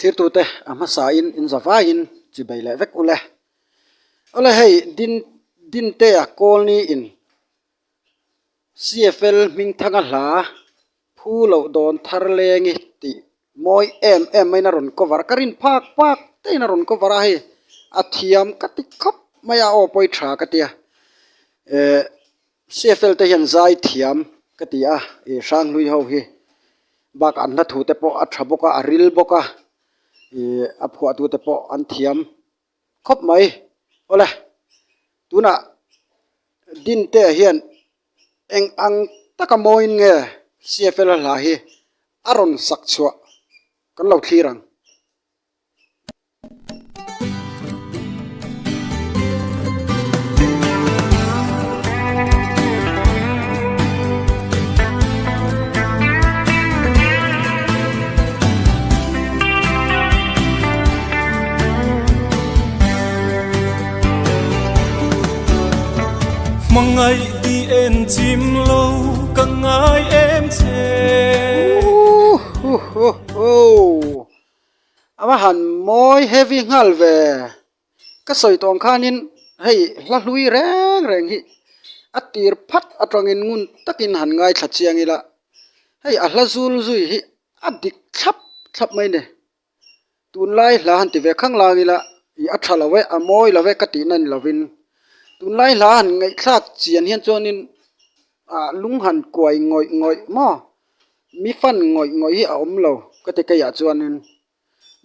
Thlirtute a hmasain in zavaiin chi bei leh vek ule. Awle hei Din Dintea Kawlni in CFL Hmingthanga hla Phu loh dawn thar lengi tih mawi em em maiin a rawn cover a, ka rin phak phak tein a rawn cover a hei a thiam ka ti khawp mai a aw pawi tha ka tia eh CFL te hian zai thiam ka ti a ih Hranghlui ho hi bakah an hla thu te pawh a tha bawk a a ril bawk a ih a phuahtu te pawh an thiam khawp mai awle tunah Dinte hian eng ang taka mawiin nge CFL a hla hi a rawn sak chhuah kan lo thlir ang. Hmangaih di en chim lo ka ngai em che. A va han mawi heavy nghal ve. Ka sawi tawng khanin hei hla hlui reng reng hi a tir phat atangin ngun takin han ngaithla chiang ila hei a hla zul zui hi a dik thlap thlap mai ni. Tunlai hla han ti ve khang lang ila ih a tha lo e a mawi lo e ka tihna ni lovin tunlai hla han ngaihthlak chian hian chuanin ah lung han kuai ngawih ngawih maw mi fan ngawih ngawih hi a awm lo ka ti keiah chuanin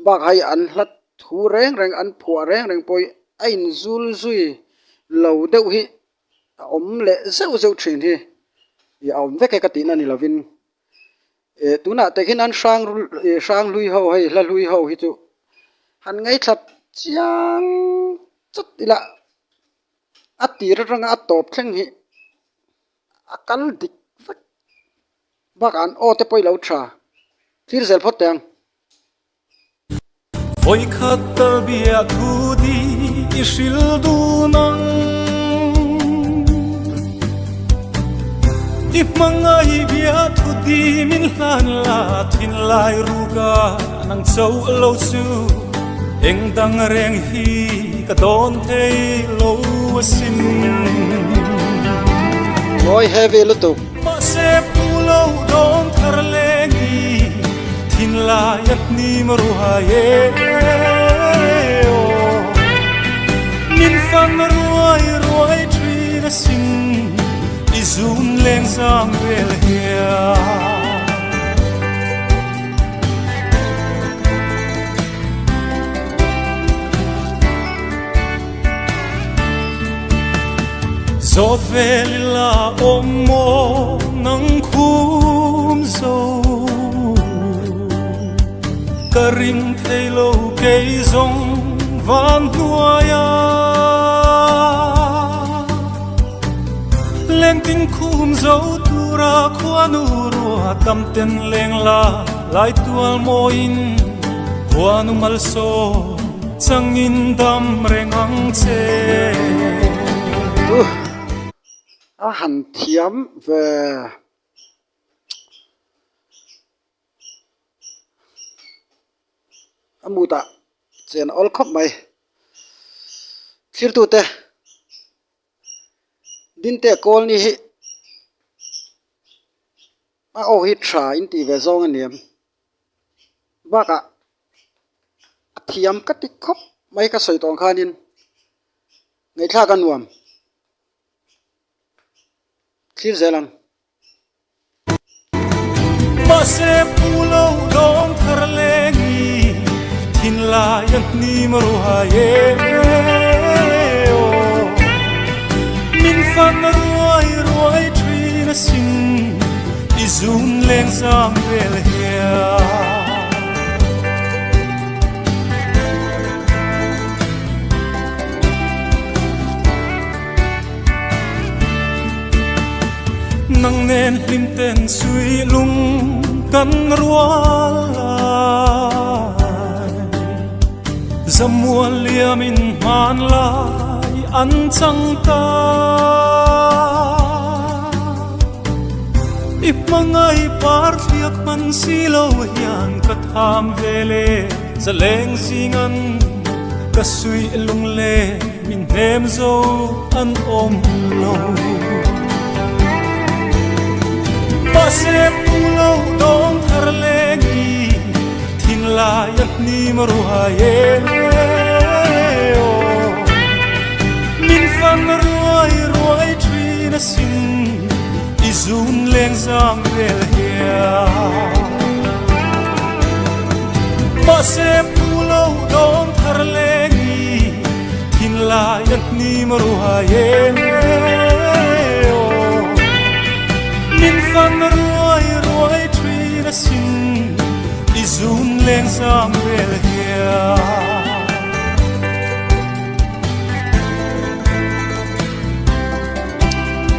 bakah hei an hla thu reng reng an phuah reng reng pawh hi a inzul zui lo deuh hi a awm leh zeuh zeuh thin hi ih a awm vek e ka tihna ni lovin eh tunah te hian an hrang ih hrang hlui ho hei hla hlui ho hi chu han ngaithla chiang chawt ila a tir atanga a tawp thleng hi a kal dik vek bakah an aw te pawh i lo tha thlir zel phawt teh ang. Vawikhat tal bia thu di i hril dun ang. I hmangaih bia thu di min hlan la thinlai ruka nang cho lo chu eng dang reng hi ka dawn thei lo asin. Mawi heavy lutuk. Mahse pu lo dawn thar lengi thinlai a hnim ruai e aw. Min fan ruai ruai thin asin i zun leng zang vel hian. Zawt vel ila awm maw nang khum zo Ka ring thei lo kei zawng van hnuaia Lengtin khum zo tura khuanu rua tam ten leng la lai tual mawiin khuanu malsawm Changin dam reng ang che. A han thiam ve. A mutah chen a awl khawp mai. Thirtute Dinte Kawlni hi a aw hi tha in tih ve zawng a niam. Bakah a thiam ka ti khawp mai ka sawi tawh ang khanin ngaihthlak a nuam thlir zel ang. Mahse pu lo dawng thar lengi thinlai a hnim ruai e aw min fan ruai ruai thin asin I zun leng zam vel hian. Nang nen hlim ten sui lung kan rual lai Zamual liamin hmanlai an chang ta. I hmangaih par thliak hman si lo hian ka tham vel e. Zaleng zingan ka suih lunglen min hnem zo an awm lo. Mahse pu lo dawng thar lengi thinlai a hnim ruai e aw. Min fan ruai ruai thin asin i zun leng zam vel hian. Mahse phu lo dawng thar lengi thinlai a hnim ruai e aw. Min fan ruai ruai thin asin i zun leng zam vel hian.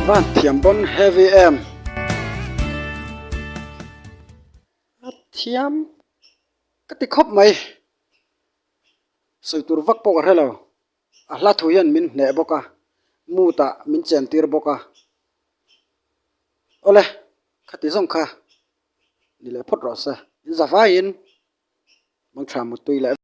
Van thiam pawn heavy em. A thiam ka ti khawp mai. Sawi tur vak pawh ka hre lo. A hla thu hian min hneh bawk a, mood ah min chen tir bawk a. Awle, khati zawng kha ni leh phawt rawh se. In za vaiin mangtha muttui leh.